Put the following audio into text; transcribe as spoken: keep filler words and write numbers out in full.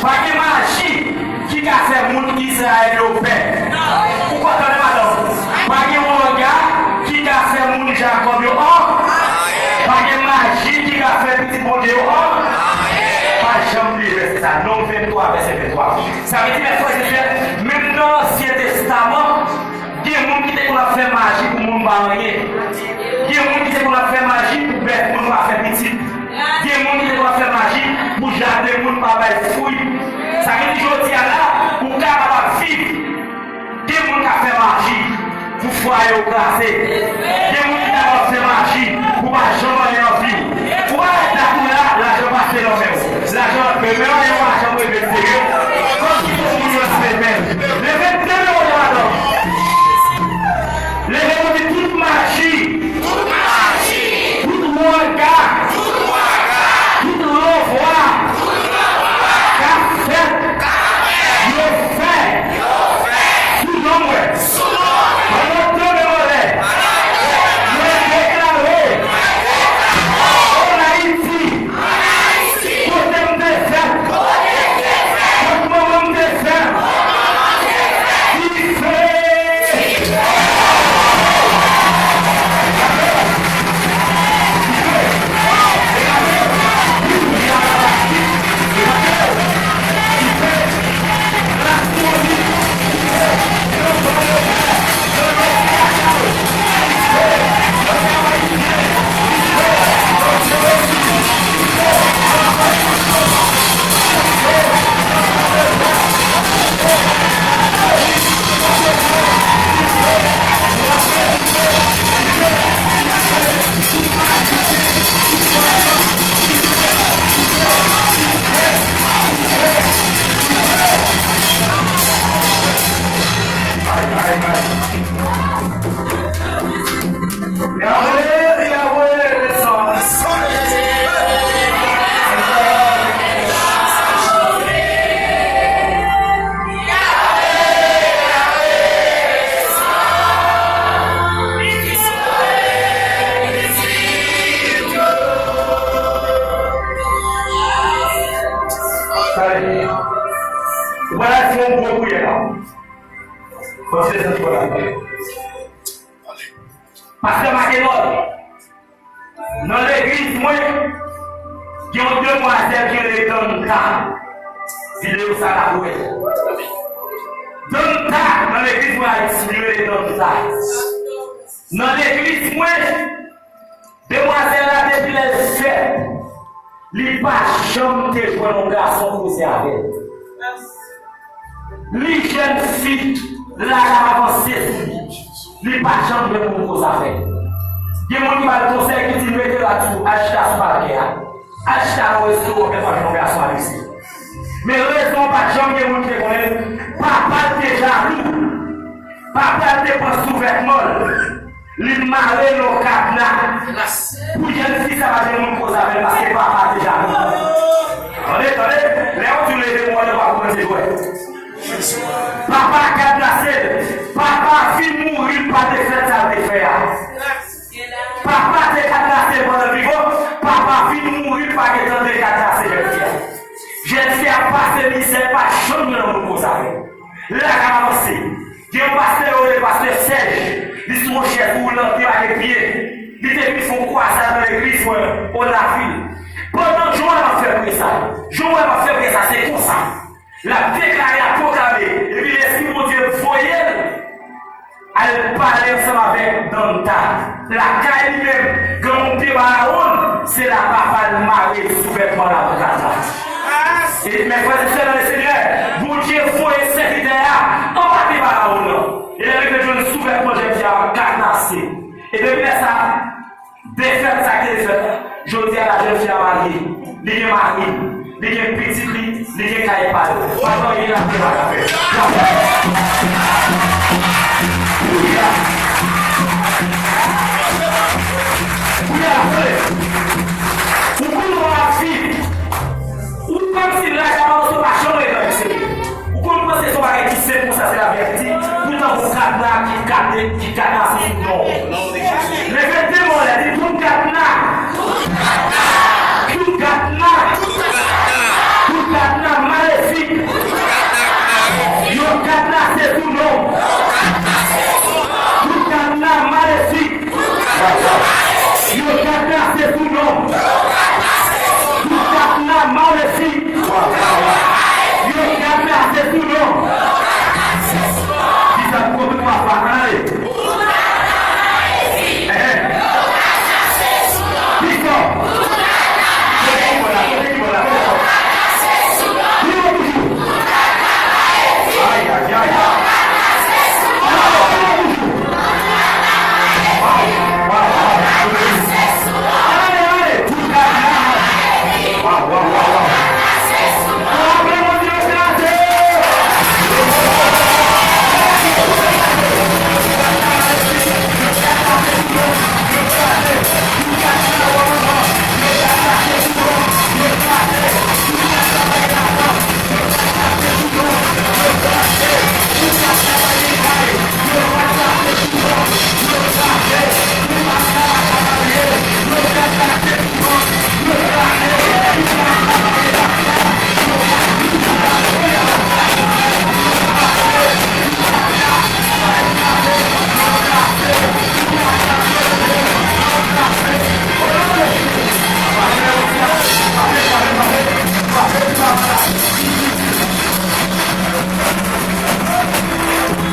Pa gen maji ki ka fè moun Izrayèl yo pè. Ou konn tande madanm? Pa gen wanga ki ka fè moun Jakòb yo ò. Pa gen maji ki ka fè pitit Bondye yo ò. Pa janm bliye vèsè sa. Nonm venntwa, vèsè venntwa. Sa vle di, mèt frè Jezè, menm nan Ansyen Testaman, gen moun ki te konn ap fè maji pou moun pa anyen. Gen moun ki te konn ap fè maji pou bèf moun pa fè pitit. Gen moun ki te konn ap fè maji pou jaden moun pa bay fwi. Sa vle di jodi a la, ou kapab ap viv. Gen moun k ap fè maji pou fwaye w kraze. Gen moun ki kapab ap fè maji pou pa janm anyen nan vi w. Ou pa wè dat ou la, lajan pase nan men w. Lajan ap fè men w, men w pa janm reve serye. Kòm si se moun yo ap fè men. Leve de men w nan madanm. Leve pou di tout maji. Tout maji. Tout wanga. Tout wanga. Tout lanvwa. Tout lanvwa. K ap fèt. K ap fèt. Yo fè. Yo fè. Sou non mwen. Sou non mwen. Pandan de men w anlè. Pandan de men w anlè. Mwen deklare. Mwen deklare. Ann Ayiti. Ann Ayiti. Kote m te fèt. Kote m te fèt. Kot manman m te fè m. Kot manman m te fè m. Dife. Ou pral fè yon gwo priyè la. Pastè Makenòl, nan legliz mwen, gen yon demwazèl ki rele Danta. Videyo sa la pou wè. Danta, nan legliz mwen Ayiti, li rele Danta. Nan legliz mwen, demwazèl la depi lè l fèt, li pa janm te jwenn yon gason koze avè l. Li jèn fi, laj ap avanse sou li. Li pa janm jwenn moun koze avè l. Gen moun ki ba l konsèy, ki di l mete rad sou, al chita sou pakè a. Al chita nan restoran, w ap jwenn yon gason avèk li. Men rezon pa t janm gen moun ki te konnen, papa l te jalou. Papa l te pran souvètman l. Li mare l yon kadna. Pou jèn fi sa pa jwenn moun koze avè l paske papa te jalou. Tande, tande. Lè yo di w leve mò, yo pa konprann se jwèt. Papa kadnase l. Papa fin mouri, l pa te fè sa l te fè a. Papa te kadnase l pandan l vivan. Papa fin mouri, l pa gentan dekadnase jèn fi a. Jèn fi a pase mizè, pa janm jwenn moun koze avè l. Laj ap avanse. Gen yon pastè yo rele pastè Sèj. Li sou yon chèz woulant, li pa gen pye. Li te vin fè yon kwazad nan legliz mwen, Olavil. Pandan Jowèl ap fè presa, Jowèl ap fè presa, se konsa. L ap deklare, l ap pwoklame. Epi Lespri Bondye voye l al pale ansanm avèk Danta. Lakay li menm, granmoun te ba Aawonn, se la papa l mare souvètman l avèk kadna. E, men frè e sè nan Lesenyè, Bondye voye sèvitè a anba te ba Aawonn nan. E lè l rive jwenn souvètman jèn fi a kadnase. E depi lè sa, defèt sa ki te fèt la, jodi a la jèn fi a marye. Li gen mari, li gen pitit li, li gen kay pa l. Pa t anyen l ap fè, pa t ap fè. L ap fè. Kounye a. Kounye a, tande. Ou konn w ap viv. Ou kòmsi laj ap avanse, ou pa janm rete nan li serye. Ou konn panse se yon bagay ki senp konsa, se lavi a ki di, poutan gon kadna ki kade, ki kadnase sou non w. Leve de